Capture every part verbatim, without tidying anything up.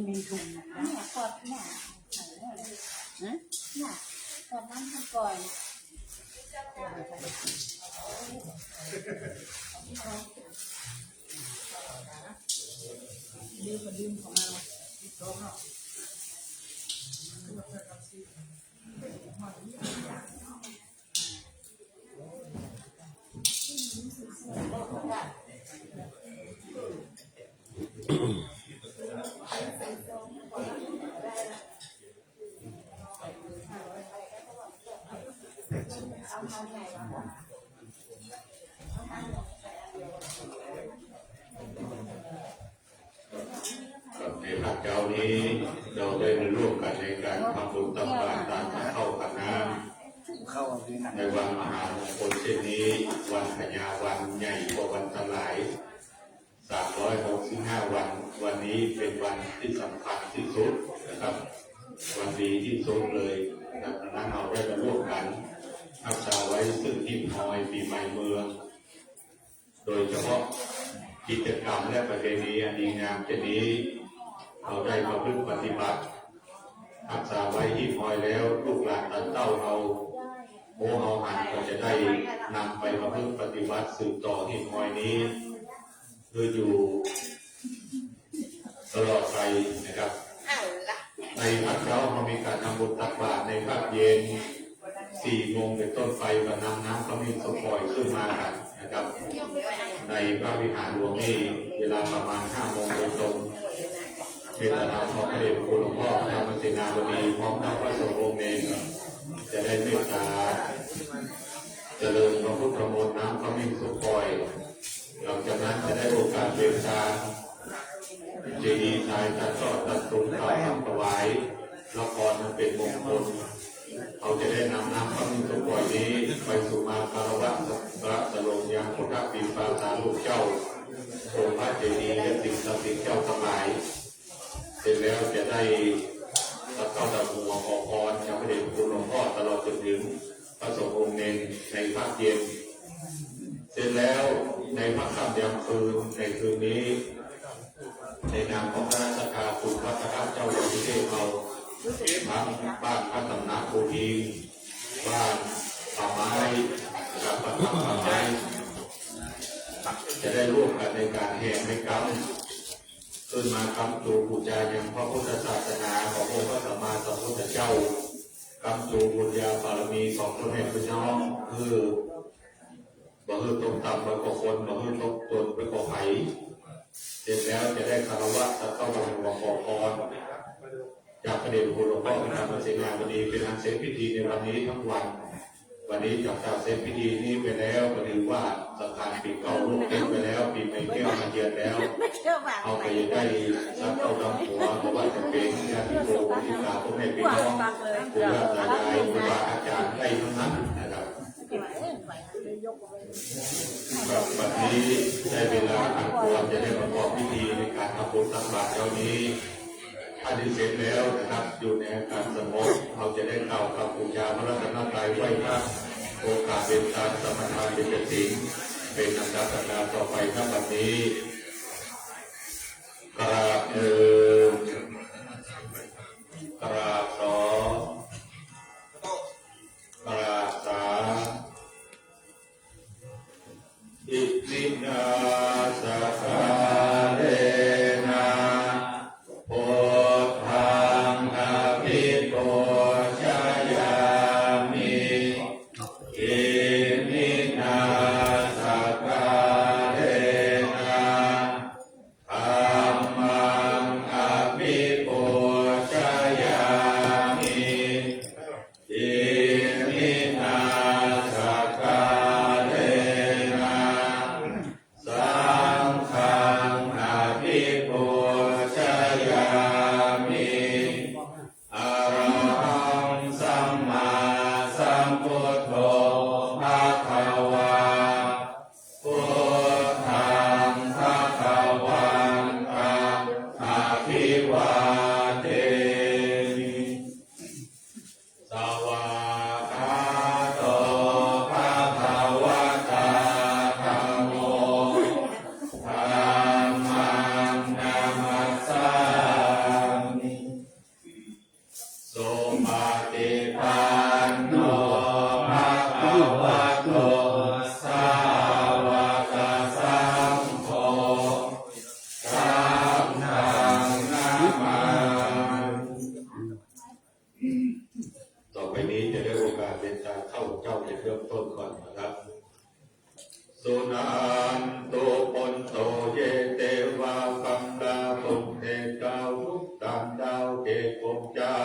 มีถุงนะ เนี่ยขวดเนี่ย ฮะ เนี่ยขวดน้ำมันก่อน ครับ ในภาคเช้านี้เราได้มาร่วมกันในการทำบุญตักบาตรทานข้าวขันน้ำ เข้าเอาที่นั่น ในวันมหามงคลเช่นนี้ วันพญาวันใหญ่กว่าวันทั้งหลาย สามร้อยหกสิบห้า วัน วันนี้เป็นวันที่สำคัญที่สุดนะครับ วันดีที่สุดเลยนะครับ ดังนั้นเราได้มาร่วมกันรักษาไว้ซึ่งหิ้งห้อยปีใหม่เมือง โดยเฉพาะกิจกรรมและประเพณีอันดีงามเช่นนี้ เราได้ประพฤติปฏิบัติ รักษาไว้หิ้งห้อยแล้ว ลูกหลานหลานเต้าเรา โอ้ เอาหันก็จะได้นำไปประพฤติปฏิบัติสืบต่อหิ้งห้อยนี้ คืออยู่ตลอดไปนะครับ ในภาคเช้าเรามีการทำบุญตักบาตร ในภาคเย็น สี่โมงเป็นต้นไปก็นำน้ำขมิ้นส้มป่อยขึ้นมากันนะครับ ในพระวิหารหลวงนี่เวลาประมาณ ห้าโมงโดยตรง เมตตาธรรมของพระเดชพระคุณหลวงพ่อพระธรรมเสนาบดี พร้อมทั้งพระสงฆ์องค์เณร จะได้เมตตาเจริญพระพุทธมนต์น้ำขมิ้นส้มป่อย หลังจากนั้นจะได้โอกาสเบิกทาน เจดีย์ทรายตัดยอดตัดตุงกล่าวคำถวาย ละครอันเป็นมงคล เราจะได้นำน้ำขมิ้นส้มป่อยนี้ไปสุมาคารวะสักการะสลงยังพุทธปิมปาสารูปเจ้า องค์พระเจดีย์และสิ่งศักดิ์สิทธิ์เจ้าทั้งหลาย เสร็จแล้วจะได้ตักข้าวตักหัวขอพรจากพระเดชพระคุณหลวงพ่อ ตลอดจนถึงพระสงฆ์องค์เณรในภาคเย็น เสร็จแล้วในภาคค่ำยามคืน ในคืนนี้ ในนามของคณะศรัทธาคุณพระคณะเจ้าหลวงพิเทพเรา ทั้งบ้านพระตำหนักภูพิง บ้านป่าไม้ และบ้านป่าไม้ จะได้ร่วมกันในการแห่ไม้กำ ขึ้นมากำจูปูชายังพระพุทธศาสนาขององค์พระสัมมาสัมพุทธเจ้า กำจูบุญญาบารมีของพ่อแม่พี่น้อง คือบ่หื้อตกต่ำไปกว่าคน บ่หื้อตกจนไปกว่าไผ เสร็จแล้วจะได้คารวะตักข้าวตักหัวขอพร จากพระเดชพระคุณหลวงพ่อพระธรรมเสนาบดี เป็นอันเสร็จพิธีในวันนี้ทั้งวัน วันนี้จากเสร็จพิธีนี้ไปแล้วก็ถือว่าสังขารปีเก่าล่วงพ้นไปแล้ว ปีใหม่แก้วมาเยือนแล้ว เอาไปได้ตักข้าวตักหัว เพราะว่าจะเป็นญาติโยมที่ตาพ่อแม่พี่น้อง ปู่ย่าตายาย ครูบาอาจารย์ได้ทั้งนั้นนะครับ ครับ วันนี้ได้เวลาอันควรจะได้ประกอบพิธีในการทำบุญตักบาตรเช้านี้ ถ้าได้เสร็จแล้วนะครับ อยู่ในอาการสงบ เราจะได้กล่าวคำบูชาพระรัตนตรัย ไหว้พระ โอกาสเป็นการสมาทานเบญจศีล เป็นอันดับประการต่อไป ณ บัดนี้ กราบหนึ่ง กราบสอง กราบสาม Iminā sakkārena buddhaṃ abhipūjayāmi. Iminā sakkārena dhammaṃ วันนี้จะได้โอกาสเป็นการเข้าเจ้าเป็นเริ่มต้นก่อนนะครับ Suṇantu bhonto ye devā pāṇabhūte gauhudantā, เทพองค์ใหญ่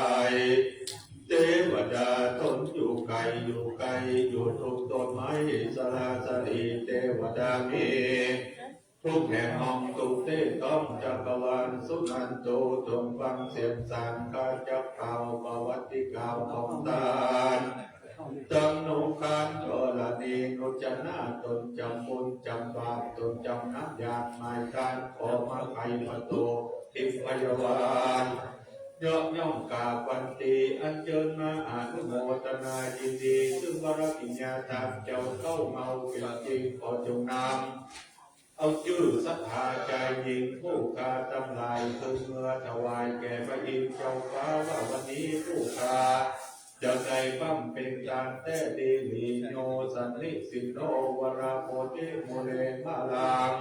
เทวดาตนอยู่ไกลอยู่ไกล อยู่ทุกต้นไม้สราสรีเทวดามี ทุกแห่งห้องทุกที่ต้องจักรวาล Suṇantu จงฟังเสียงสามข้าจักกล่าวประวัติกล่าวของท่าน ทั้งนุคานกรณีนุจนาตนจำบุญจำบาปตนจำน้ำยาหมายการขอมาไขประตูทิพยาวาน ยกย่องกราบวันตีอัญเชิญมาอนุโมทนายินดี ซึ่งวรกิริยาทานเจ้าเข้าเมาเป็นจริงขอจงนำ เอาชื่อศรัทธาชายหญิงผู้ข้าทั้งหลาย คือเมื่อถวายแก่พระอินทร์เจ้าฟ้าว่าวันนี้ผู้ข้าจะได้บำเพ็ญทานแท้ดีหลี Yo sannisinno varabodhimūle māraṃ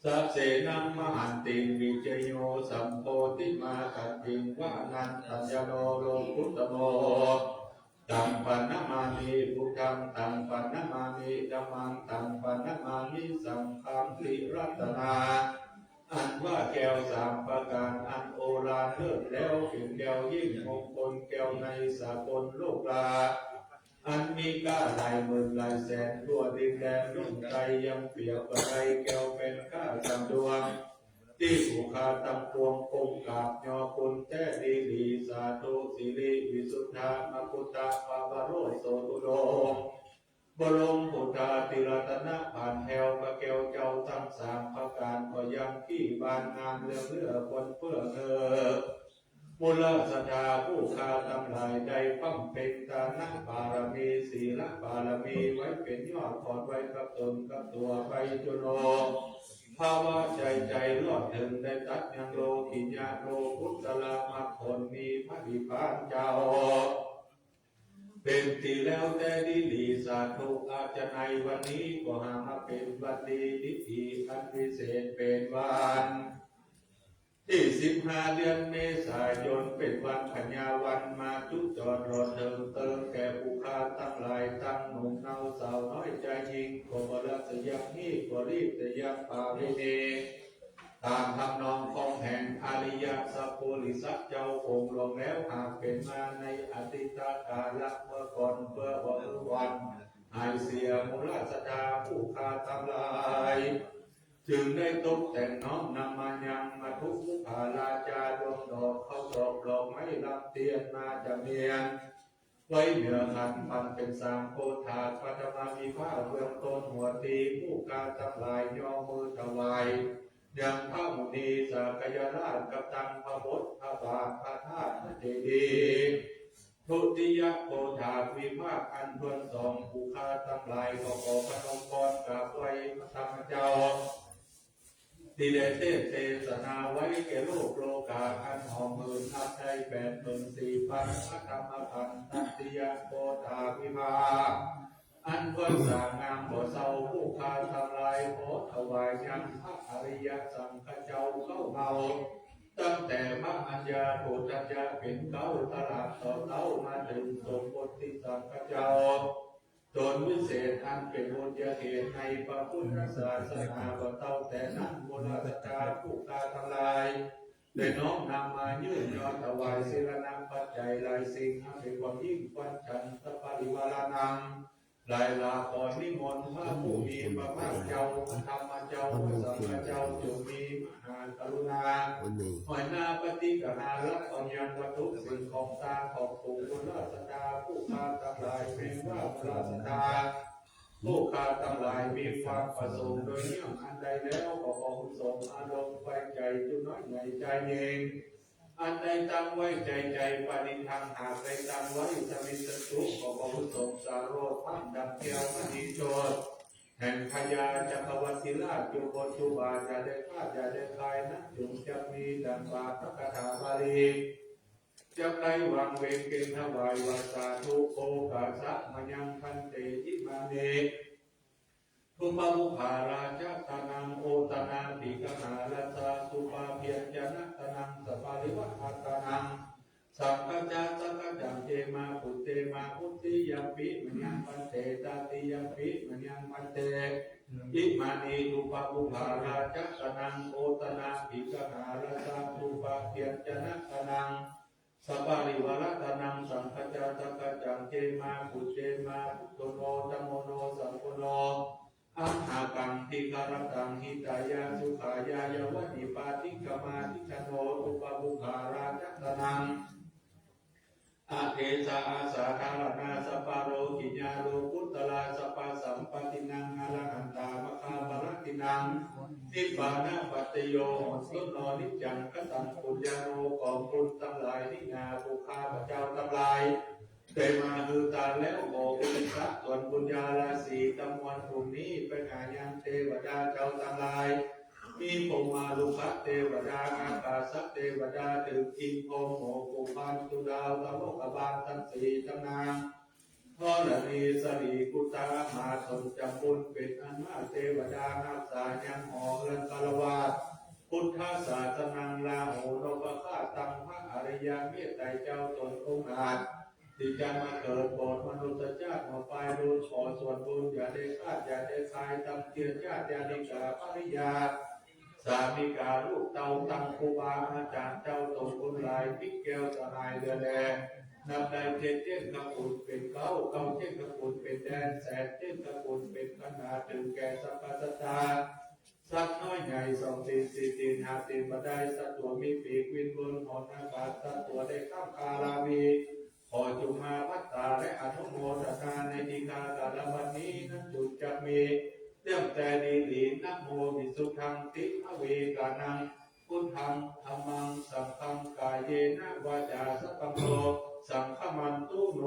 sasenaṃ mahantiṃ vijayo sambodhimāgantiṃ, va anantañāṇo lokuttamo. Taṃ paṇamāmi buddhaṃ, taṃ paṇamāmi dhammaṃ, taṃ paṇamāmi saṅghaṃ. พระรัตนตรัย อันว่าแก้วสามประการอันโอฬารเลิศแล้วเป็นแก้วยิ่งมงคล แก้วในสากลโลกา อันมีค่าหลายหมื่นหลายแสนทั่วดินแดนลุ่มไกล ยังเปรียบบ่ได้แก้วแผ่นค่าสามดวง ที่ผู้ข้าทั้งปวงก้มกราบยอคุณแท้ดีหลี สาธุ สิริวิสุทธามกุฏาภาวโรจน์โสตุดงค์ บรมพุทธาธิรัตนผ่านแถวพระแก้วเจ้าทั้งสามประการ ก็ยังที่บานงามเรื่องเลือคนเพื่อเธอ มูลศรัทธาผู้ข้าทั้งหลายได้บำเพ็ญทานบารมี ศีลบารมีไว้เป็นยอด ขอนไว้กับตนกับตัวไปจุโน ภาวะใจใจรอดถึงได้ตัดยังโลกิยะโลกุตระมรรคผลมีพระนิพพานเจ้า เป็นที่แล้วแต่ดีหลี สาธุ อาจจะในวันนี้ก็หามาเป็นวันดีดีอันวิเศษเป็นวัน ที่สิบห้าเดือนเมษายน เป็นวันพญาวันมาจุจรรอดเถิงเติงแก่ผู้ข้าทั้งหลาย ทั้งหนุ่มเนาสาวน้อยชายหญิง ก็บ่ละสยังนี้ก็รีบแต่ยังปาวินี ตามทำนองของแห่งอริยสัพพุริสเจ้าองค์หลวงแล้ว หากเป็นมาในอดีตกาลเมื่อก่อน เพื่อบ่หื้อวันหายเสียมูลศรัทธาผู้ข้าทั้งหลาย จึงได้ตกแต่งน้อมนำมายังมัทธุมุขาราชาดวงดอก เข้าดอกดอกไม้ลำเตียนมาจำเนียน ไว้เหนือขันพันเป็นสามโพธาปัตตมวิภาคเบื้องต้นหัวตีผู้ข้าทั้งหลายย่อมือถวาย ยังพระมุนีสากยราชกับตังพระบทพระบาทพระธาตุพระเจดีย์ ทุติยโพธาวิภาคอันทวนสองผู้ข้าทั้งหลายก็ขอพนมกรกราบไหว้พระธรรมเจ้า ที่ได้เทศเทศนาไว้แก่โลกโลกาอันหอมหืนนับได้แปดหมื่นสี่พันพระธรรมขันธ์ ตัตติยโพธาวิภาค อันควรสง่างามบ่เศร้าผู้ข้าทั้งหลายขอถวายยังพระอริยสังฆเจ้าเข้าเมา ตั้งแต่พระอัญญาโกณฑัญญะเป็นเก๊าตลาดต่อเต้ามาถึงสมบทที่สังฆเจ้า ตนวิเศษอันเป็นบุญญาเหตุในพระพุทธศาสนาก็เต้าแต่นั้นมูลศรัทธาผู้ข้าทั้งหลาย ได้น้อมนำมายื่นยอดถวายสิรณปัจจัยหลายสิ่งอันเป็นความยิ่งควรฉันทปริวารานัง หลายหลากขอนิมนต์พระผู้มีพระภาคเจ้าพระธรรมเจ้าพระสังฆเจ้าจงมีมหากรุณา วันนี้ หอยนาปฏิกหารับเอายังวัตถุสิ่งของตางของปวงมูลศรัทธาผู้ข้าทั้งหลายแม้ว่ามูลศรัทธา ผู้ข้าทั้งหลายมีความประสงค์โดยเรื่องอันใดแล้วก็ขอสมอารมณ์ไว้ใจจุน้อยใหญ่ใจเย็น อันใดตั้งไว้ใจใจปณิธังหากได้ตั้งไว้สมิสตุก็ขอสมสาโรธพันดังแก้วมณีโชติแห่งพญาจักรวรรดิราชจุโกจุบาอย่าได้พลาดอย่าได้คลายนักจุงจะมีดังบาทพระคาถาบาลี จักได้วางเวงเกณฑ์ถวายว่าสาธุ โอภาสะมะยังพันเต อิมานิ ทุปปะมุขารากะตานัง โอตนะติกหารัสสะ สุปาเพียญจนะตานัง สปาริวะหะตานัง Saṅghassa sakkaccaṃ khema pūjema dutiyampi mayaṃ bhante, tatiyampi mayaṃ bhante. Imāni dhūpakumbhārakkhaṇaṃ osanābhigahārasaṃ dhūpabyañjanakhaṇaṃ saparivārakkhaṇaṃ saṅghassa sakkaccaṃ khema pūjema buddho no dhammo no saṅgho no amhākaṃ dīgharattaṃ hitāya sukhāya yāvadīpaṭikkama. Diṭṭhāno dhūpakumbhārakkhaṇaṃ adesā asadhāraṇā sabbalokikā lokuttara sabbasampattīnaṃ arahantā maggaphalantīnaṃ nibbānapaccayo hotu no niccaṃ. Kataṃ puññaṃ ขอบุญทั้งหลายที่นาบุคคาพเจ้าทั้งหลาย ได้มาคือทานแล้ว ขออุทิศส่วนบุญญาราศีทั้งมวลตรงนี้ไปหายังเทวดาเจ้าทั้งหลาย มีพรหมมารุกขเทวดา อากาศเทวดา เทพอินทร์พรหม หมู่กุมาร ตุลา ดาวโลกบาลทั้งสี่ทั้งนาง ธรณี สรี กุตตะ มหาสมจำบุญเป็นอันมาก เทวดารักษายังหอเรือนคฤหัสถ์ พุทธศาสนัง ราหูนพเคราะห์ตัง พระอริยเมตไตรเจ้าตนองค์อาจ ที่จะมาเกิดโปรดมนุษยชาติมาไปรู้ขอส่วนบุญอย่าได้ขาดอย่าได้ขายตำเจือญาติญาติกาภริยา สามีกาลูกเต้าตังครูบาอาจารย์เจ้าตนบุญหลายมิตรแก้วสหายเรือแลนับได้เจ็ดเจ็ดขบุญเป็นเก้าเก้าเจ็ดขบุญเป็นแดนแสนเจ็ดขบุญเป็นขนาดถึงแก่สรรพสัตว์ สัตว์น้อยใหญ่สองตีนสี่ตีนห้าตีนบ่ได้สัตว์ตัวมีปีกบินบนหอนอากาศสัตว์ตัวได้ข้ามคาราวีขอจุมาพัตตาและอนุโมทนาในทีฆาการบัดนี้นั้นจุจักมีเรื่องแต่ดีหลีนะโมวิสุทธังติภเวกานังพุทธังธัมมังสังฆังกายเยนะวาจาสัพพังโตสังฆมันตุโน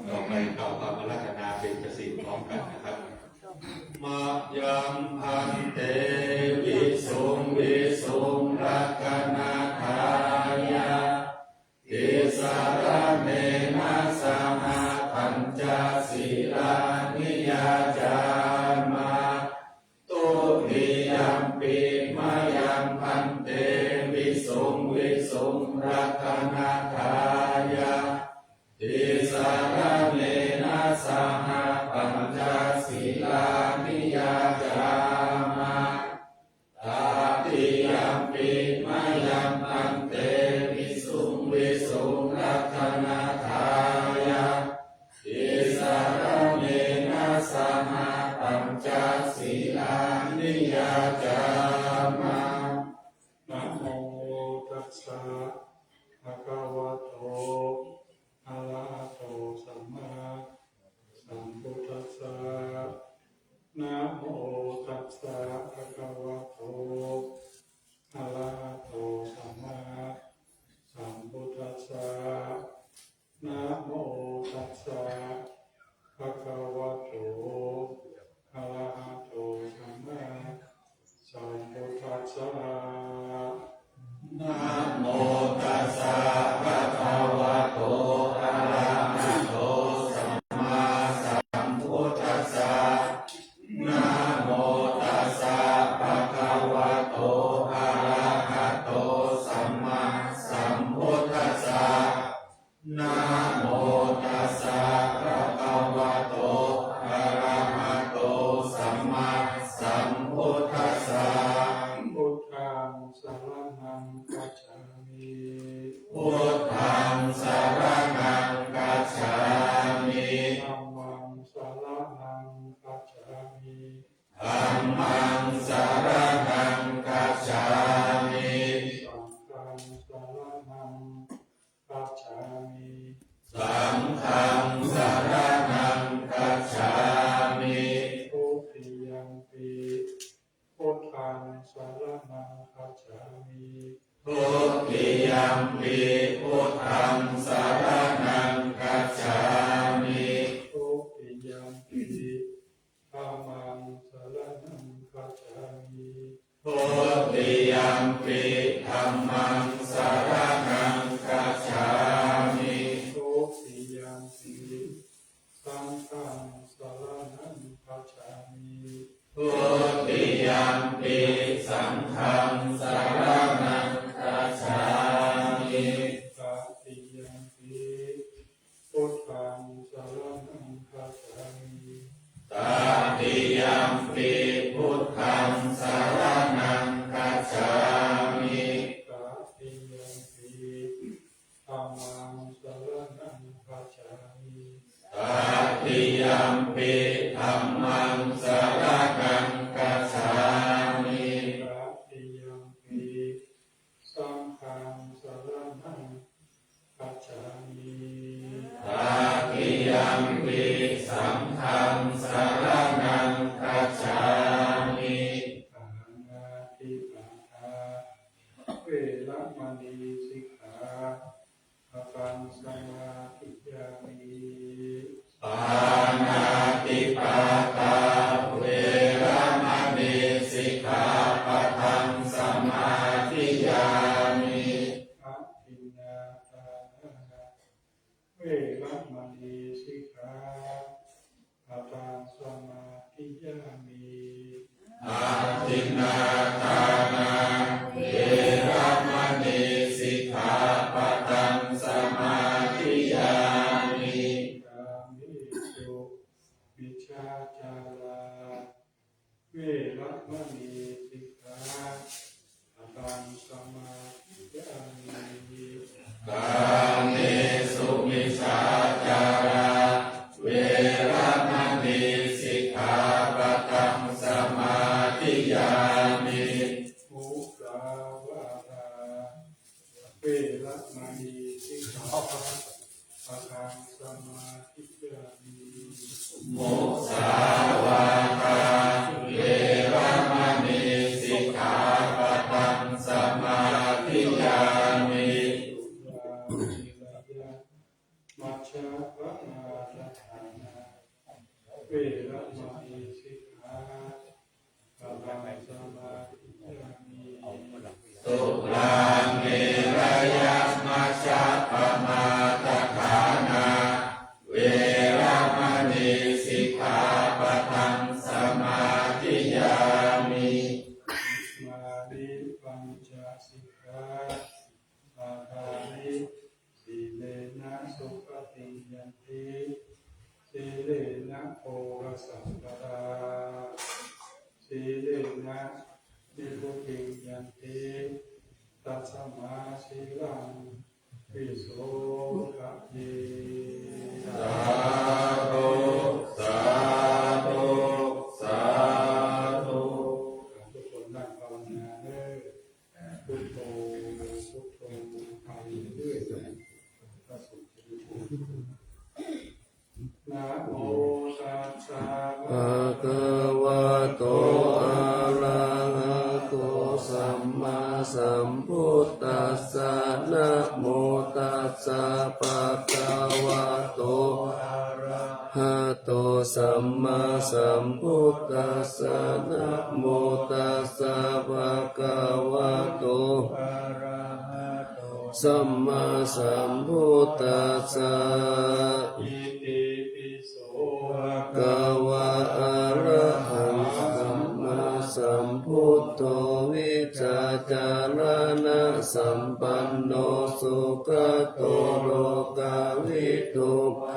ต่อไปกล่าวคำอาราธนาเบญจศีลพร้อมกันนะครับ Mayaṃ bhante visuṃ visuṃ rakkhaṇatthāya tisaraṇena saha pañca sīlāni yācāma. Dutiyampi mayaṃ bhante visuṃ visuṃ rakkhaṇatthāya tisaraṇena saha pañca sīlāni yācāma. Tatiyampi mayaṃ bhante visuṃ visuṃ rakkhaṇatthāya tisaraṇena saha pañca sīlāni yācāma. Namo tassa bhagavato arahato sammāsambuddhassa. Namo tassa bhagavato arahato sammāsambuddhassa. Namo tassa bhagavato arahato sammāsambuddhassa. Namo tassa bhagavato arahato sammāsambuddhassa. Namo tassa bhagavato arahato sammāsambuddhassa. Namo tassa bhagavato arahato sammāsambuddhassa. Buddhaṃ saraṇaṃ gacchāmi. Buddhaṃ saraṇaṃ gacchāmi. Dhammaṃ saraṇaṃ gacchāmi. Dhammaṃ saraṇaṃ gacchāmi. Saṅghaṃ saraṇaṃ gacchāmi. Saṅghaṃ saraṇaṃ gacchāmi. Dutiyampi buddhaṃ saraṇaṃ gacchāmi. Dutiyampi buddhaṃ saraṇaṃ gacchāmi. Dutiyampi dhammaṃ saraṇaṃ gacchāmi. Dutiyampi dhammaṃ saraṇaṃ gacchāmi. Adinnādānā veramaṇī sikkhāpadaṃ samādiyāmi. Adinnādānā veramaṇī sikkhāpadaṃ samādiyāmi. Kāmesu micchācārā veramaṇī sikkhāpadaṃ samādiyāmi. Kāmesu micchācārā veramaṇī sikkhāpadaṃ samādiyāmi. Musāvādā veramaṇī sikkhāpadaṃ samādiyāmi. Musāvādā veramaṇī sikkhāpadaṃ samādiyāmi. Surāmerayamajjapamādaṭṭhānā veramaṇī sikkhā padaṃ samādiyāmi. Surāmerayamajjapamādaṭṭhānā veramaṇī sikkhāpadaṃ samādiyāmi. Imāni pañca sikkhāpadāni. Sīlena sugatiṃ yanti, sīlena bhogasampadā, sīlena nibbutiṃ yanti, tasmā sīlaṃ visodhaye. Sādhu, sādhu, sādhu. ทุกคนนั่งภาวนาเด้อ Buddho, buddho, buddho. Namo tassa bhagavato arahato sammāsambuddhassa. Namo tassa bhagavato arahato sammāsambuddhassa. Namo tassa bhagavato arahato sammāsambuddhassa. Itipi so bhagavā arahaṃ sammāsambuddho vijjācaraṇasampanno sugato lokavidū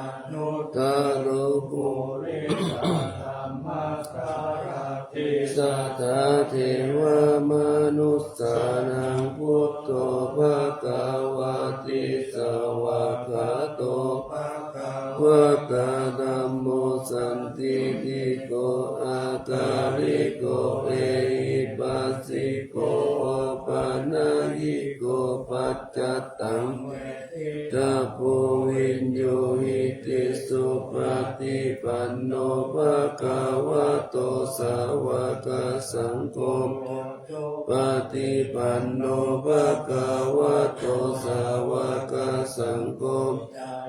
anuttaro purisadammasārathi satthā devamanussānaṃ buddho bhagavāti. Svākkhāto bhagavatā dhammo sandiṭṭhiko akāliko ehipassiko opanayiko paccattaṃ veditabbo viññūhīti. Supaṭipanno bhagavato sāvakasaṅgho, ujupaṭipanno bhagavato sāvakasaṅgho,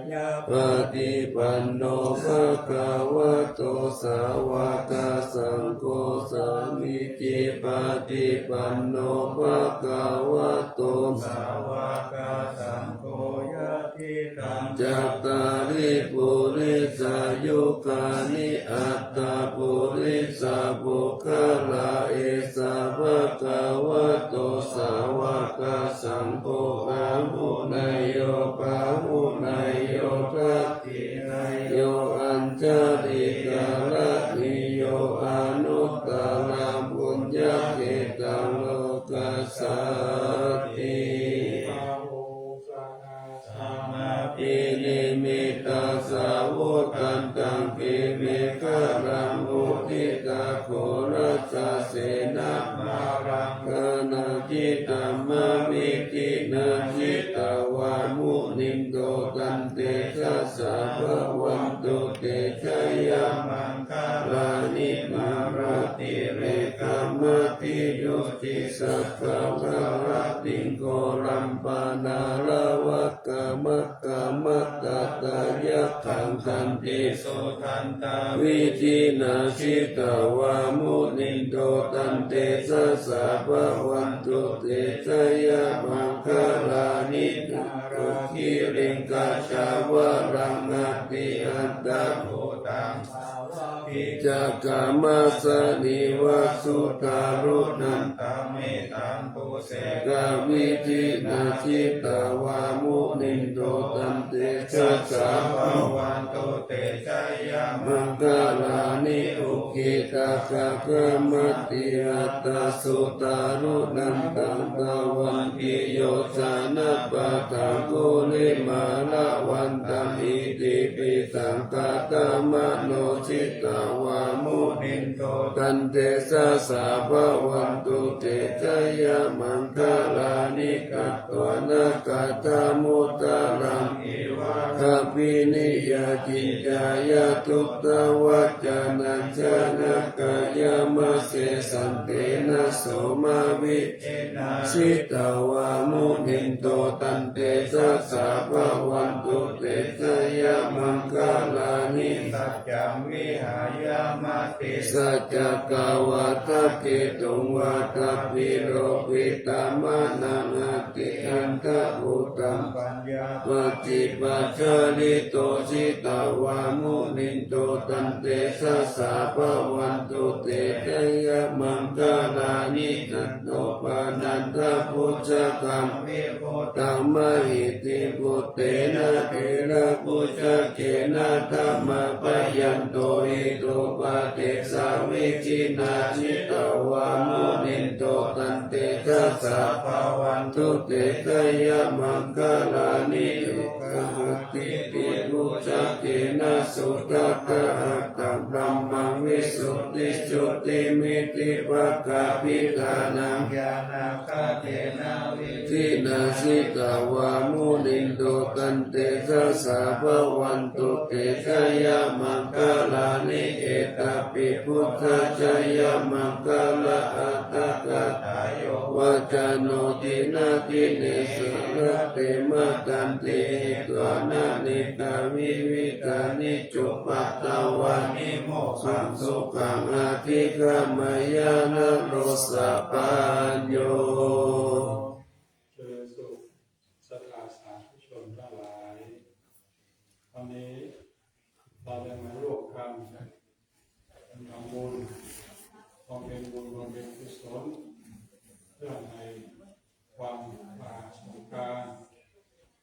ñāyapaṭipanno bhagavato sāvakasaṅgho, sāmīcipaṭipanno bhagavato sāvakasaṅgho, yadidaṃ cattāri purisayugāni aṭṭha purisapuggalā, esa bhagavato sāvakasaṅgho, āhuneyyo pāhuneyyo dakkhiṇeyyo añjalikaraṇīyo anuttaraṃ puññakkhettaṃ lokassāti. Bāhuṃ sahassamabhinimmitasāvudhantaṃ, girimekhalaṃ uditaghorasasenamāraṃ, dānādidhammavidhinā jitavā munindo, tantejasā bhavatu te jayamaṅgalāni. Mārātirekamabhiyujjhitasabbarattiṃ, ghorampanā Pālavakkhamakkhamathaddhayakkhaṃ, khantīsudantavidhinā jitavā munindo, tantejasā bhavatu te jayamaṅgalāni. Nāḷāgiriṃ gajavaraṃ atimattabhūtaṃ, dāvaggicakkamasanīva sudāruṇantaṃ, mettambusekavidhinā jitavā munindo, tantejasā bhavatu te jayamaṅgalāni. Ukkhittakhaggamatihatthasudāruṇantaṃ, dhāvantiyojanapathaṅgulimālavantaṃ, iddhībhisaṅ khamano jitavā munindo, tantejasā bhavatu te jayamaṅgalāni. Katvāna kaṭṭhamudaraṃ iva gabbhinīyā, ciñcāya duṭṭhavacanaṃ janakāyamajjhe, santena somavidhinā jitavā munindo, tantejasā bhavatu te jayamaṅgalāni. Saccaṃ vihāya matisaccakavādaketuṃ, vādābhiropitamanaṃ atiandhabhūtaṃ, paññāpadīpajalito jitavā munindo, tantejasā bhavatu te jayamaṅgalāni. Nandopanandabhujagaṃ vibudhaṃ mahiddhiṃ, puttena therabhujagena damāpayanto, iddhūpadesavidhinā jitavā munindo, tantejasā bhavatu te jayamaṅgalāni. Duggāhadiṭṭhibhujagena sudaṭṭhahatthaṃ, brahmaṃ visuddhijutimiddhibakābhidhānaṃ, ñāṇāgadena vidhinā jitavā munindo, tantejasā bhavatu te jayamaṅgalāni. Etāpi buddhajayamaṅgalaaṭṭhagāthā, yo vācano dinadine sarate matandī, hitvānanekavividhāni cupaddavāni, mokkhaṃ sukhaṃ adhigameyya naro sapañño. เจริญสุข ศรัทธาสาธุชนทั้งหลาย วันนี้เราได้มาร่วมกันทำบุญ บำเพ็ญบุญ บำเพ็ญกุศล เพื่อในวันมหาสงกรานต์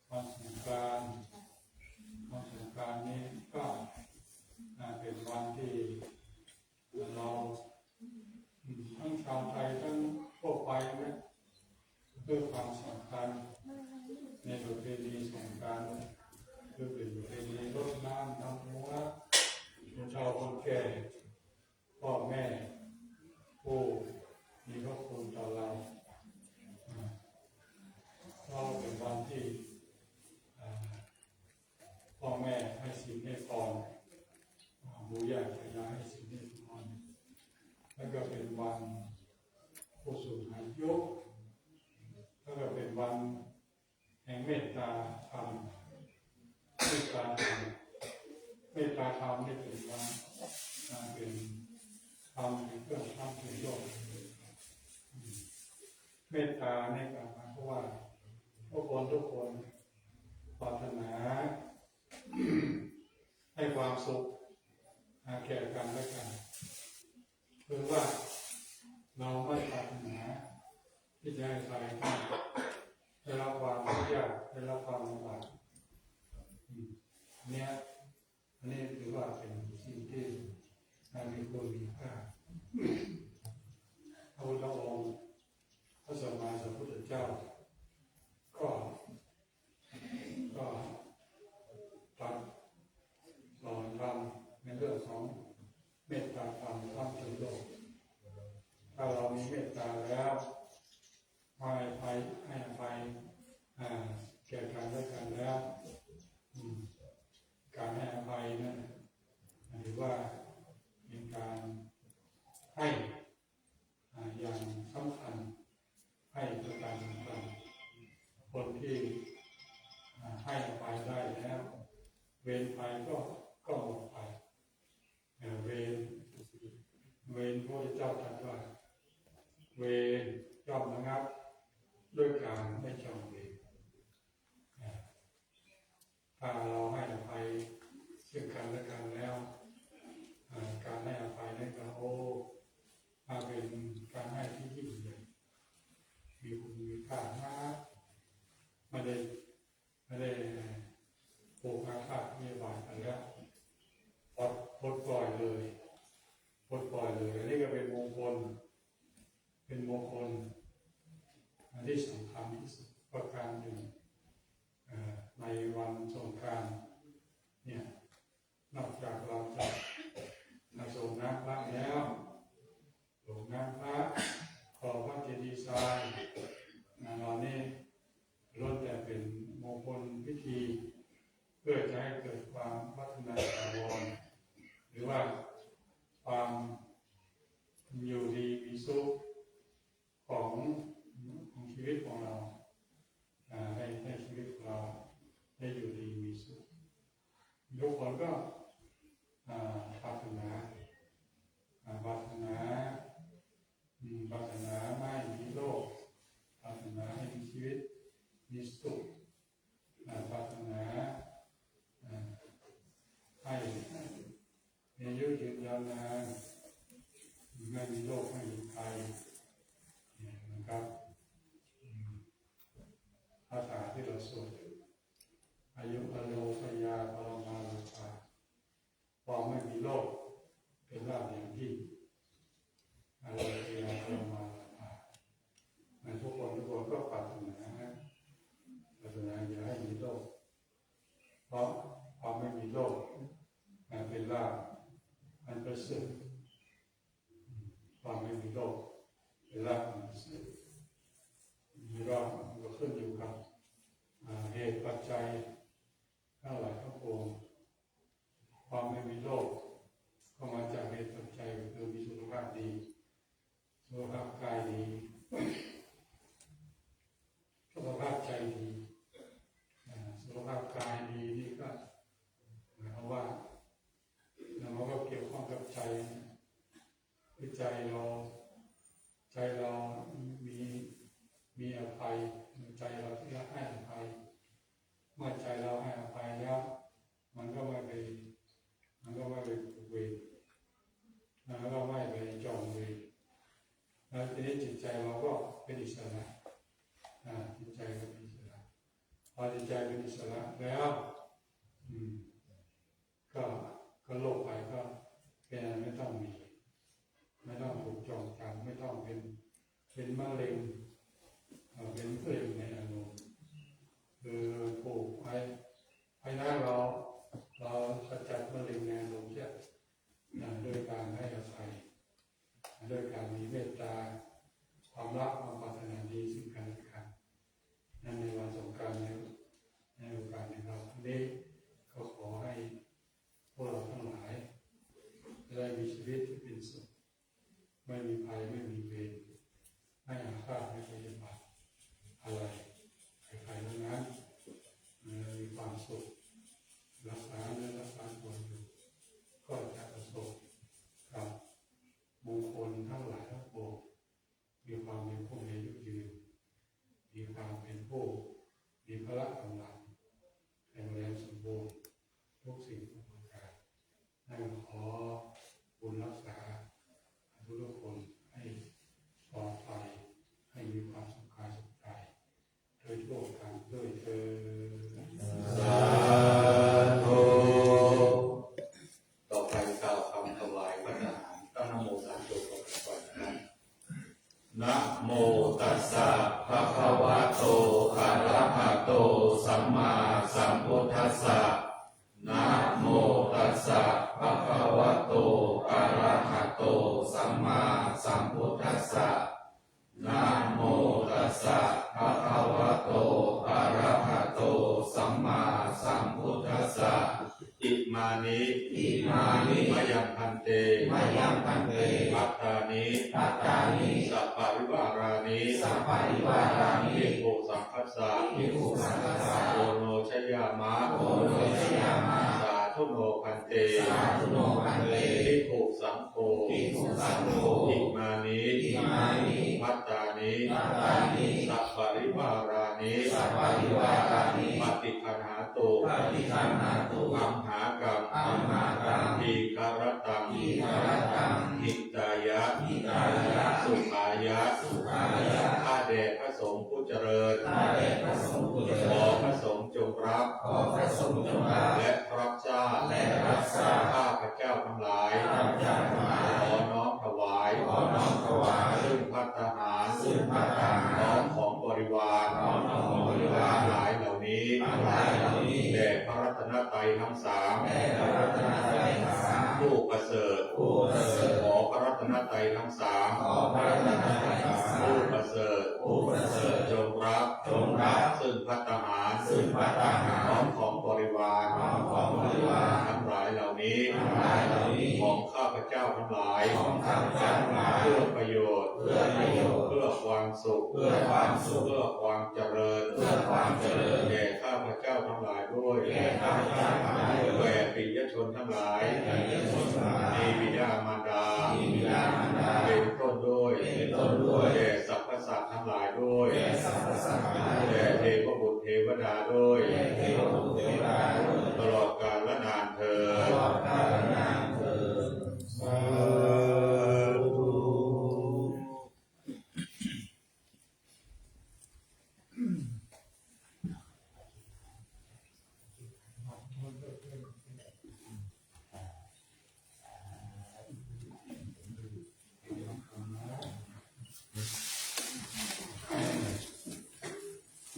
วันสงกรานต์ วันสงกรานต์นี้ก็ อ่า เป็นวันที่ เรา อืม ทั้งชาวไทยทั้งทั่วไปเนี่ย ด้วยความสำคัญในประเพณีสงกรานต์ คือเป็นประเพณีรดน้ำดำหัว คนเฒ่าคนแก่ พ่อแม่ ผู้มีพระคุณต่อเรา อ่า เพราะเป็นวันที่ อ่า พ่อแม่ให้ศีลให้พร อ่า ปู่ย่าตายายให้ศีลให้พร แล้วก็เป็นวันผู้สูงอายุ แล้วก็เป็นวันแห่งเมตตาธรรม เมตตาธรรม เมตตาธรรมนี่เป็นวัน อ่า เป็นธรรม เป็นเครื่องทำให้โลก อืม เมตตาในการหมายความว่า ทุกคน ทุกคนปรารถนา ให้ความสุข อ่า แก่กันและกัน คือว่าเราไม่ปรารถนาที่จะให้ใครได้รับความทุกข์ยาก ได้รับความลำบาก อืม อันเนี้ย อันนี้ถือว่าเป็นสิ่งที่มีคุณมีค่า พระพุทธองค์ พระสัมมาสัมพุทธเจ้า ก็ ก็ตรัสสอนธรรมในเรื่องของเมตตาธรรมทั้งปวง ถ้าเรามีเมตตาแล้ว ให้อภัย ให้อภัย อ่า แก่กันและกันแล้ว อืม การให้อภัยนั่นน่ะ ถือว่าเป็นการให้ อ่า อย่างสำคัญ ให้ประการสำคัญ คนที่ เวรภัยก็ก็หมดไป เอ่อ เวร เวร พระพุทธเจ้าตรัสว่า เวรย่อมระงับด้วยการไม่จองเวร อ่า ถ้าเราให้อภัยซึ่งกันและกันแล้ว อ่า การให้อภัยนั้นก็ โอ้ มาเป็นการให้ที่ยิ่งใหญ่ มีคุณมีค่ามาก ไม่ได้ ไม่ได้ผูกอาฆาตพยาบาทกันแล้ว ปลด ปลดปล่อยเลย ปลดปล่อยเลย อันนี้ก็เป็นมงคล เป็นมงคลอันที่สำคัญที่สุดประการหนึ่ง เอ่อ ในวันสงกรานต์เนี่ย นอกจากเราจะมาสรงน้ำพระแล้ว สรงน้ำพระ ก่อพระเจดีย์ทราย นะ เหล่านี้ล้วนแต่เป็นมงคลพิธี เพื่อจะให้เกิดความพัฒนาถาวร หรือว่าความอยู่ดีมีสุขของ ของชีวิตของเรา อ่า ให้ ให้ชีวิตของเราได้อยู่ดีมีสุข ทุกคนก็ อ่า ปรารถนา อ่า ปรารถนา อืม ปรารถนาไม่มีโรค ปรารถนาให้มีชีวิตมีสุข อ่า ปรารถนา อ่า ให้มีอายุยืนยาวนาน ไม่มีโรคไม่มีภัย เนี่ยนะครับ อืม คาถาที่เราสวดอยู่ Āyu vaṇṇo sūkhī balaṃ bhāgyaṃ ความไม่มีโรคเป็นลาภอย่างยิ่ง Ārogyā paramaṃ labhā ในทุกคนทุกคนก็ปรารถนานะ ปรารถนาอย่าให้มีโรค เพราะความไม่มีโรคมันเป็นลาภอันประเสริฐ ความไม่มีโรคเป็นลาภอันประเสริฐ มีโรคมันก็ขึ้นอยู่กับ อ่า เหตุปัจจัยทั้งหลายทั้งปวง ความไม่มีโรคก็มาจากเหตุปัจจัยคือมีสุขภาพดี สุขภาพกายดี สุขภาพใจดี อ่า สุขภาพกายดีนี่ก็หมายความว่า แล้วมันก็เกี่ยวข้องกับใจนะ คือใจเรา ใจเรามี มีอภัย ใจเราที่ให้อภัย เมื่อใจเราให้อภัยแล้ว มันก็ไม่ไป มันก็ไม่ไปผูกเวร มันก็ไม่ไปจองเวร แล้วทีนี้จิตใจเราก็เป็นอิสระ อ่า จิตใจก็เป็นอิสระ พอจิตใจเป็นอิสระแล้ว อืม ก็ ก็โรคภัยก็เป็นอันไม่ต้องมี ไม่ต้องถูกจองจำ ไม่ต้องเป็น เป็นมะเร็ง เอ่อ เป็นมะเร็งในอารมณ์ คือผูกไว้ เพราะฉะนั้นเรา เราขจัดมะเร็งในอารมณ์เสีย นะ ด้วยการให้อภัย ด้วยการมีเมตตา ความรัก ความปรารถนาดีซึ่งกันและกัน นั้นในวันสงกรานต์ใน ในโอกาสในครั้งนี้ ก็ขอให้พวกเราทั้งหลาย ได้มีชีวิตที่เป็นสุข ไม่มีภัย ไม่มีเวร ไม่อาฆาต ไม่พยาบาทอะไร ใครๆ ทั้งนั้น เอ่อ มีความสุข รักษาเนื้อรักษาตัวอยู่ ก็จะประสบกับมงคลทั้งหลายทั้งปวง มีความเป็นผู้มีอายุยืน มีความเป็นผู้มีพละกำลัง แข็งแรงสมบูรณ์ ทุกสิ่งทุกประการ นั้นขอบุญรักษาทุกๆ คนให้ปลอดภัย ให้มีความสุขกายสุขใจ โดยทั่วกันด้วยเทอญ สาธุ ต่อไปกล่าวคำถวายภัตตาหาร ตั้งนะโมสามจบก่อนนะครับ Namo tassa bhagavato arahato sammāsambuddhassa. Namo tassa bhagavato arahato sammāsambuddhassa. Namo tassa bhagavato arahato sammāsambuddhassa. Imāni, imāni, mayaṃ bhante, mayaṃ bhante, bhattāni, bhattāni, saparivārāni, saparivārāni, bhikkhusaṅghassa, bhikkhusaṅghassa, oṇojayāma, oṇojayāma, no bhante. Sādhu no bhante. Bhikkhusaṅgho. Bhikkhusaṅgho. Imāni. Imāni. Bhattāni. Bhattāni. Saparivārāni. Saparivārāni. Paṭiggaṇhātu. Paṭiggaṇhātu. Amhākaṃ. Amhākaṃ. Dīgharattaṃ. Dīgharattaṃ. Hitāya. Hitāya. Sukhāya. Sukhāya. ข้าแต่พระสงฆ์ผู้เจริญ ข้าแต่พระสงฆ์ผู้เจริญ ขอพระสงฆ์จงรับ ขอพระสงฆ์จงรับ และรับทราบ และรับทราบ ข้าพเจ้าทั้งหลาย ข้าพเจ้าทั้งหลาย ขอน้อมถวาย ขอน้อมถวาย ซึ่งภัตตาหาร ซึ่งภัตตาหาร พร้อมของบริวาร พร้อมของบริวาร ทั้งหลายเหล่านี้ ทั้งหลายเหล่านี้ แด่พระรัตนตรัยทั้งสาม แด่พระรัตนตรัยทั้งสาม ผู้ประเสริฐ ผู้ประเสริฐ ขอพระรัตนตรัยทั้งสาม ขอพระรัตนตรัยทั้งสาม ผู้ประเสริฐ ผู้ประเสริฐ จงรับ จงรับ ซึ่งภัตตาหาร ซึ่งภัตตาหาร พร้อมของบริวาร พร้อมของบริวาร ทั้งหลายเหล่านี้ ทั้งหลายเหล่านี้ ของข้าพเจ้าทั้งหลาย ของข้าพเจ้าทั้งหลาย เพื่อประโยชน์ เพื่อประโยชน์ เพื่อความสุข เพื่อความสุข เพื่อความเจริญ เพื่อความเจริญ แก่ข้าพเจ้าทั้งหลายด้วย แก่ข้าพเจ้าทั้งหลายด้วย แก่ปิยชนทั้งหลาย แก่ปิยชนทั้งหลาย มีบิดามารดา มีบิดามารดา เป็นต้นด้วย เป็นต้นด้วย แก่สรรพสัตว์ทั้งหลายด้วย แก่สรรพสัตว์ทั้งหลายด้วย แก่เทพบุตรเทวดาด้วย แก่เทพบุตรเทวดาด้วย ตลอดกาลนานเทอญ ตลอดกาลนานเทอญ สาธุ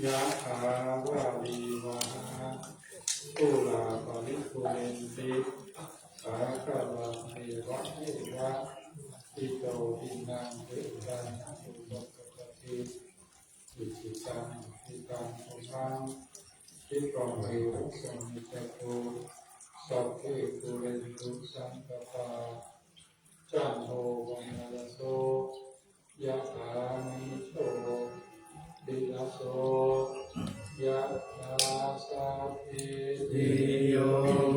Yathā vārivahā pūrā paripūrenti sāgaraṃ, evameva ito dinnaṃ petānaṃ upakappati. Icchitaṃ patthitaṃ tumhaṃ khippameva samijjhatu, sabbe pūrentu saṅkappā, cando paṇṇaraso yathā, maṇi jotiraso yathā. Sabbītiyo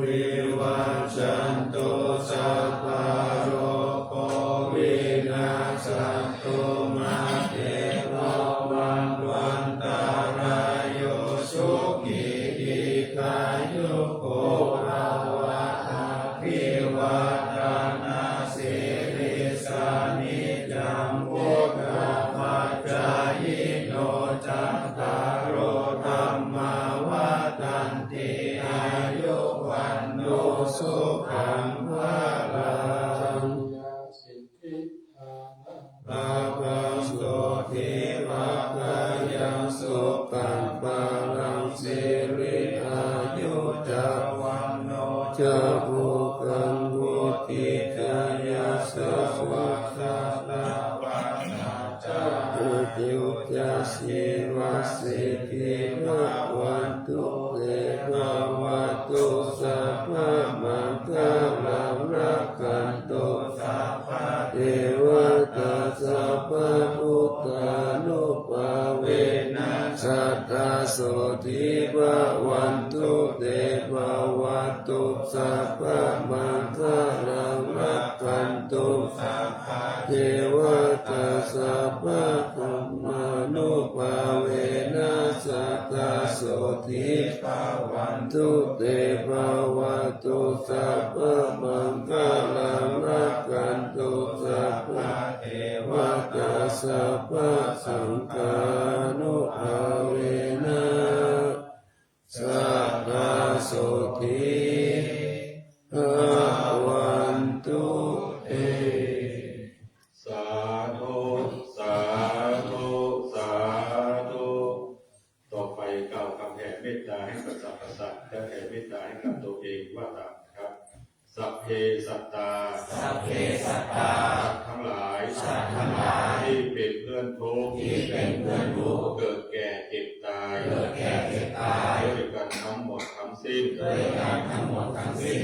vivajjantu, sabbarogo vinassatu, mā te bhavatvantarāyo, sukhī dīghāyuko bhava. Abhivādanasīlissa niccaṃ vuḍḍhāpacāyino, cattāro dhammā vaḍḍhanti: āyu vaṇṇo sukhaṃ balaṃ. Jayasiddhi dhanaṃ lābhaṃ, sotthi bhāgyaṃ sukhaṃ balaṃ, siri āyu ca vaṇṇo ca bhogaṃ vuḍḍhī ca yasavā, satavassā ca āyū ca jīvasiddhī bhavantu te. Bhavatu sabbamaṅgalaṃ, rakkhantu sabbadevatā, sabbabuddhānubhāvena sadā sotthī bhavantu te. Bhavatu sabbamaṅgalaṃ, rakkhantu sabbadevatā, sabbadhammānubhāvena sadā sotthī bhavantu te. Bhavatu sabbamaṅgalaṃ, rakkhantu sabbadevatā, sabbasaṅghānubhāvena sadā sotthī bhavantu te. Sādhu, sādhu, sādhu. ต่อไปกล่าวคำแผ่เมตตาให้กับสรรพสัตว์ และแผ่เมตตาให้กับตัวเองว่าตามนะครับ Sabbe sattā, sabbe sattā สัตว์ทั้งหลาย สัตว์ทั้งหลาย ที่เป็นเพื่อนทุกข์ ที่เป็นเพื่อนทุกข์ เกิดแก่เจ็บตาย เกิดแก่เจ็บตาย ด้วยกันทั้งหมดทั้งสิ้น ด้วยกันทั้งหมดทั้งสิ้น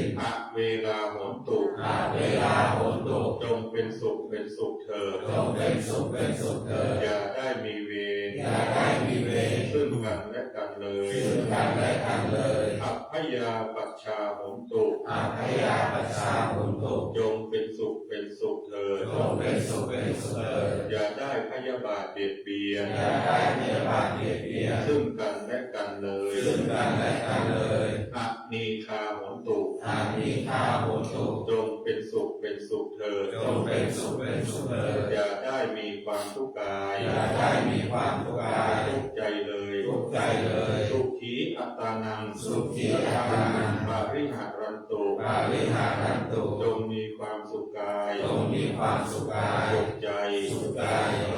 Averā hontu, averā hontu จงเป็นสุขเป็นสุขเถิด จงเป็นสุขเป็นสุขเถิด อย่าได้มีเวร อย่าได้มีเวร ซึ่งกันและกันเลย ซึ่งกันและกันเลย Abyāpajjhā hontu. Abyāpajjhā hontu. จงเป็นสุขเป็นสุขเถิด จงเป็นสุขเป็นสุขเถิด อย่าได้พยาบาทเบียดเบียน อย่าได้พยาบาทเบียดเบียน ซึ่งกันและกันเลย ซึ่งกันและกันเลย Anīghā hontu. Anīghā hontu. จงเป็นสุขเป็นสุขเถิด จงเป็นสุขเป็นสุขเถิด อย่าได้มีความทุกข์กาย อย่าได้มีความทุกข์กาย ทุกข์ใจเลย ทุกข์ใจเลย Sukhī attānaṃ. Sukhī attānaṃ. Pariharantu. Pariharantu. จงมีความสุขกาย จงมีความสุขกาย สุขใจ สุขใจ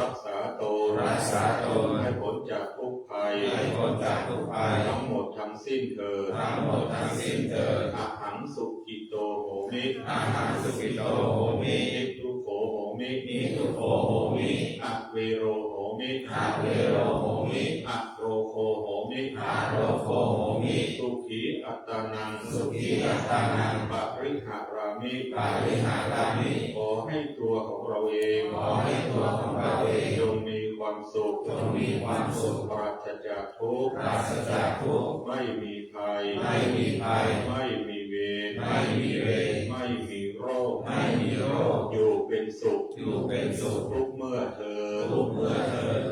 รักษาตน รักษาตน ให้พ้นจากทุกข์ภัย ให้พ้นจากทุกข์ภัย ทั้งหมดทั้งสิ้นเถิด ทั้งหมดทั้งสิ้นเถิด Ahaṃ sukhito homi. Ahaṃ sukhito homi. Niddukkho homi. Niddukkho homi. Avero homi. Avero homi. Arogo homi. Arogo homi. Sukhī attānaṃ. Sukhī attānaṃ. Pariharāmi. Pariharāmi. ขอให้ตัวของเราเอง ขอให้ตัวของเราเอง จงมีความสุข จงมีความสุข ปราศจากทุกข์ ปราศจากทุกข์ ไม่มีภัย ไม่มีภัย ไม่มีเวร ไม่มีเวร ไม่มีโรค ไม่มีโรค อยู่เป็นสุข อยู่เป็นสุข ทุกเมื่อเทอญ ทุกเมื่อเทอญ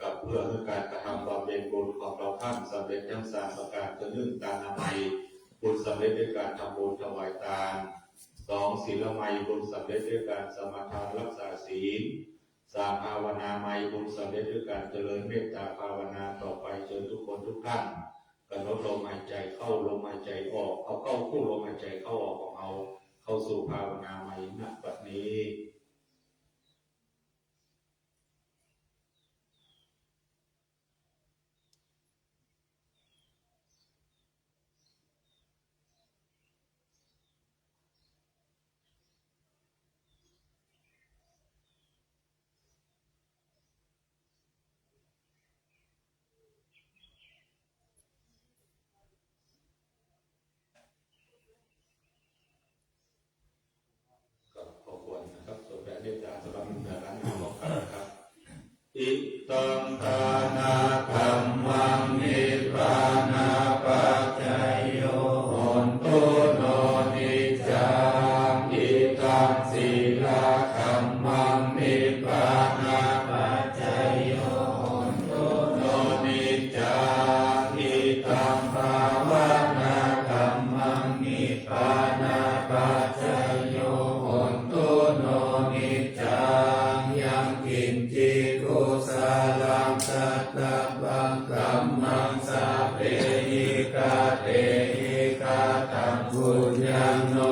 กับเพื่อให้การกระทำบำเพ็ญบุญของเราท่านสำเร็จทั้งสามประการ คือ หนึ่ง ทานามัย บุญสำเร็จด้วยการทำบุญถวายทาน สอง ศีลามัย บุญสำเร็จด้วยการสมาทานรักษาศีล สาม ภาวนามัย บุญสำเร็จด้วยการเจริญเมตตาภาวนาต่อไป เชิญทุกคนทุกท่านกำหนดลมหายใจเข้า ลมหายใจออก เอาเข้าคู่ลมหายใจเข้าออกของเรา เข้าสู่ภาวนามัย ณ บัดนี้ ก็ขอควรนะครับ สวดแผ่เมตตาสำหรับหนึ่งร้านอาหารของข้าพเจ้าครับ Idaṃ dānakammaṃ nibbānapaccayo hotu no niccaṃ. Idaṃ sīlakammaṃ nibbānapaccayo hotu no niccaṃ. Idaṃ bhāvanākammaṃ nibbānapaccayo hotu no niccaṃ. Yaṃ kiñci kusalaṃ kattabbaṃ kammaṃ sabbehi katehi kataṃ puññaṃ no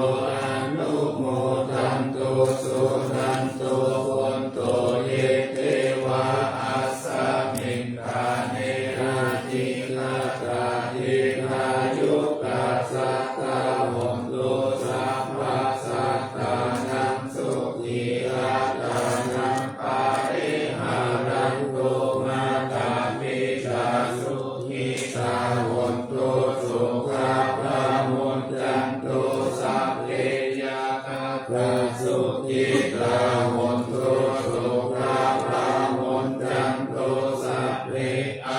anumodantu suṇantu bhonto ye devā asmiṃ ṭhāne adhigatā dīghāyukā sadā hontu sabbasattānaṃ sukhī attānaṃ pariharantu. Mātā pitā sukhitā hontu sukhā pamuñcantu. Sabbe ñātakā sukhitā hontu sukhā pamuñcantu. Sabbe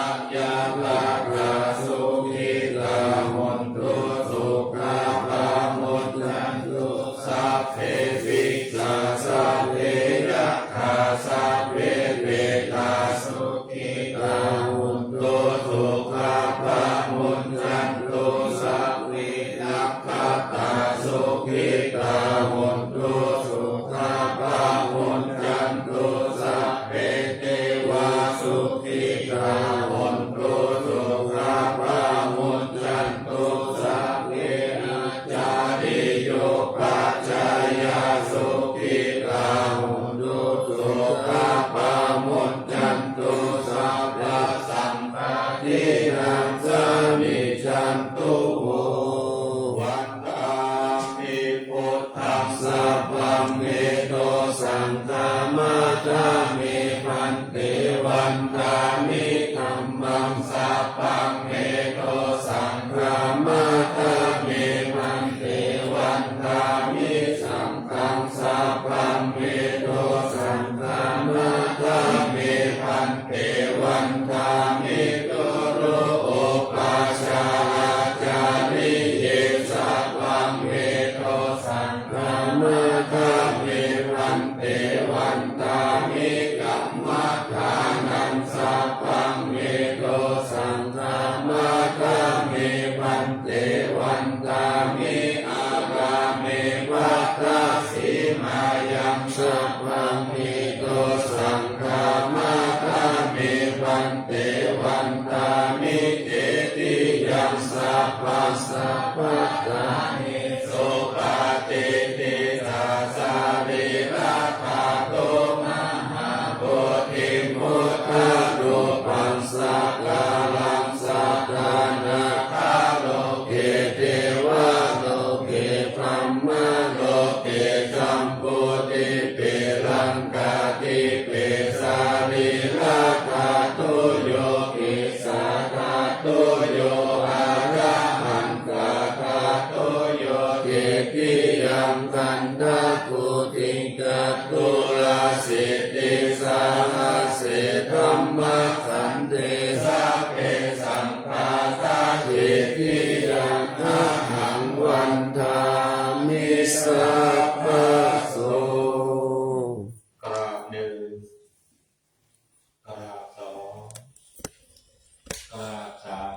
abyāpajjhā sukhitā hontu sukhā pamuñcantu. Sabbe pisā sabbe yakkhā sabbe petā sukhitā hontu sukhā pamuñcantu. Sabbe nakkhattā sukhitā hontu sukhā pamuñcantu. Sabbe devā sukhitā hontu sukhā pamuñcantu. Sabbe ācariyupajjhāyā sukhitā hontu sukhā pamuñcantu. Sabbasampattīnaṃ samijjhantu vo. Vandāmi buddhaṃ sabbaṃ me dosaṃ khamatha me bhante. Vandāmi dhammaṃ sabbaṃ me dosaṃ khamatha me bhante. Vandāmi saṅghaṃ sabbaṃ me dosaṃ khamatha me bhante. Vandāmi guru upajjhāyā Sabbasampattā. Supaṭiṭṭhitā sarīradhātu mahābodhiṃ buddharūpaṃ sakalaṃ sadā nāgaloke devaloke brahmaloke jambudīpe laṅkādīpe sarīradhātuyo kesādhātuyo arahaṃ- -tadhātuyo titiyaṃ gandhakuṭiṃ caturāsītisahassadhammakkhandhe sabbe saṅghā saṭṭhitiyaṃ ahaṃ vandāmi sabbaso. กราบหนึ่ง กราบสอง กราบสาม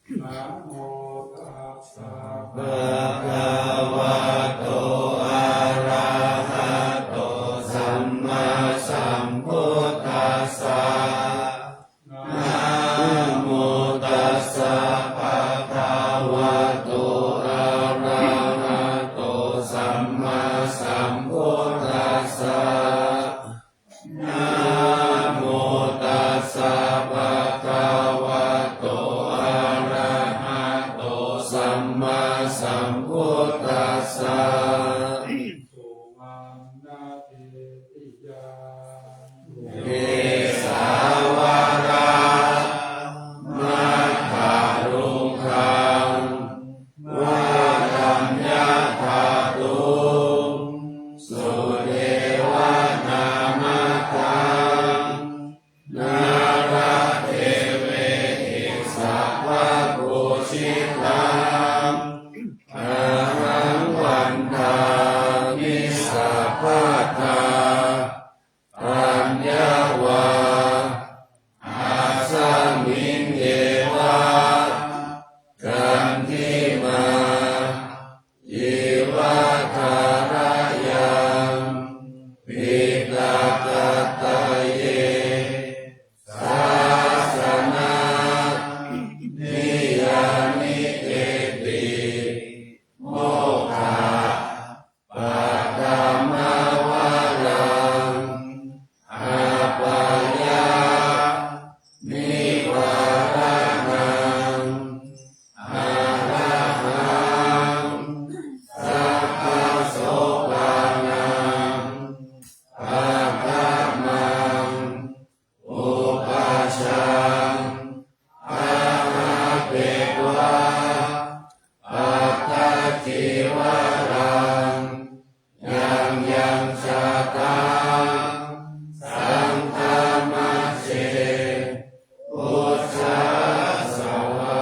Namo tassa bhagavato arahato sammāsambuddhassa. Namo tassa bhagavato arahato sammāsambuddhassa. Namo tassa bhagavato arahato sammāsambuddhassa. Suvaṇṇaketuṃ Kesāvalāmathāruṇṭhaṃ varaṃ yathātuṃ sudevanāmathaṃ nāḷāgiriṃ sabbapūjitaṃ ahaṃ vandāmi sabbadā. Aññā vā asmiṃ yeva candimā iva tharayaṃ piṭakattaye sāsanaṃ niyyāmi eti mokkha paṭhamavaraṃ apāyanivāraṇaṃ arahaṃ sabbasotānaṃ paṭhamaṃ upajjhaṃ ārabbheva pattacīvaraṃ yaṃ yaṃ jātaṃ saṅghamajjhe bujjhāsvāhā.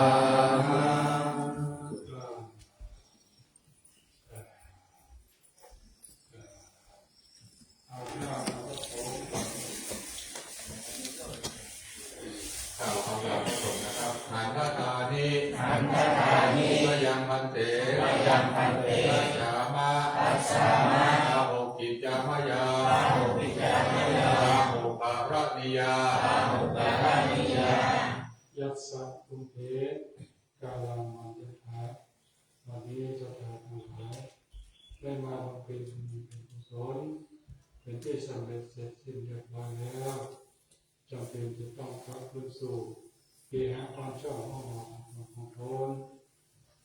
กล่าวคำถวายพระสงฆ์นะครับ Handatāni, handatāni, mayaṃ bhante, mayaṃ bhante, yācāma, yācāma, āhukijja mayā, āhukijja mayā, āhukaraṇīyā, āhukaraṇīyā. Yassa bhante kālaṃ maññatha, วันนี้ศรัทธาทั้งหลายได้มาบำเพ็ญบุญเป็นกุศล เป็นที่สำเร็จเสร็จสิ้นเรียบร้อยแล้ว จำเป็นจะต้องกลับคืนสู่เคหะบ้านช่องห้องนอนของตน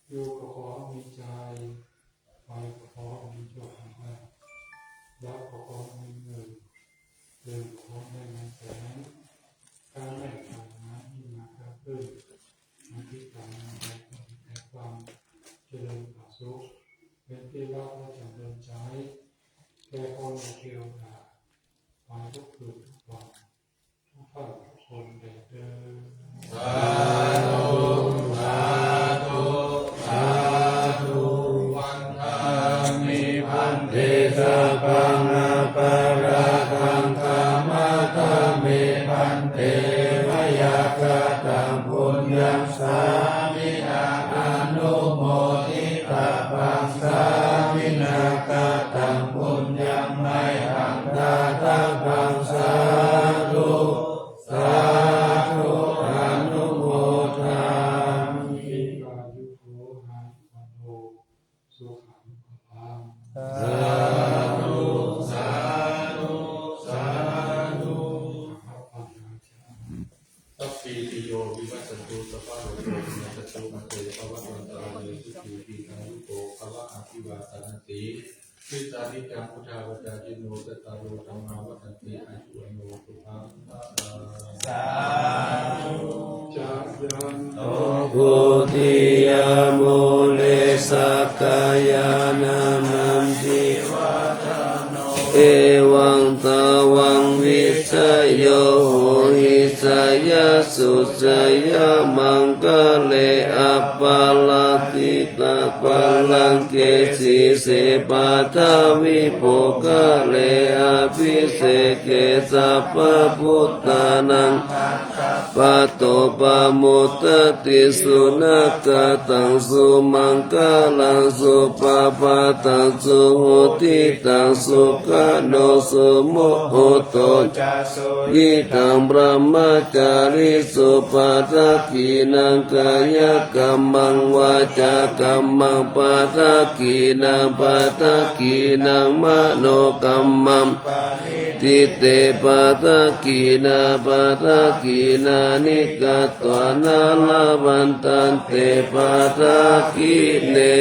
อยู่ก็ขอให้มีใจ ไปก็ขอให้มีโชคมีลาภ รับก็ขอให้มีเงิน เดินก็ขอให้ได้เงินแสน ค้าแม่นขายหาที่นาค้าขึ้น อธิษฐานอะไรก็มีแต่ความเจริญผาสุก เป็นที่รักและจำเริญใจ แก่คนในเทวดา ไปทุกคืนทุกวัน ทุกท่านทุกคนแด่เทอญ Sādhu, sādhu, sādhu. Vandāmi bhante sabbaṃ aparādhaṃ khamatha me bhante, mayā kataṃ puññaṃ sāminā anumoditabbaṃ. สุขังพลัง สาธุ สาธุ สาธุ Sabbītiyo vivajjantu, sabbarogo vinassatu, mā te bhavatvantarāyo, sukhī dīghāyuko bhava. Abhivādanasīlissa niccaṃ vuḍḍhāpacāyino, cattāro dhammā vaḍḍhanti, āyu vaṇṇo sukhaṃ balaṃ. Sādhu. Jayanto bodhiyā mūle sakyānaṃ nandivaḍḍhano, evaṃ tvaṃ vijayo hohi jayassu jayamaṅgale. Aparājitapallaṅke sīse paṭhavipokkhare, abhiseke sabbabuddhānaṃ aggappatto pamodati. Sunakkhattaṃ sumaṅgalaṃ supabhātaṃ suhuṭṭhitaṃ, sukhaṇo sumuhutto ca suyiṭṭhaṃ brahmacārisu. Padakkhiṇaṃ kāyakammaṃ vācākammaṃ padakkhiṇaṃ, padakkhiṇaṃ manokammaṃ paṇidhī te padakkhiṇā, padakkhiṇāni katvāna labhantatthe padakkhiṇe.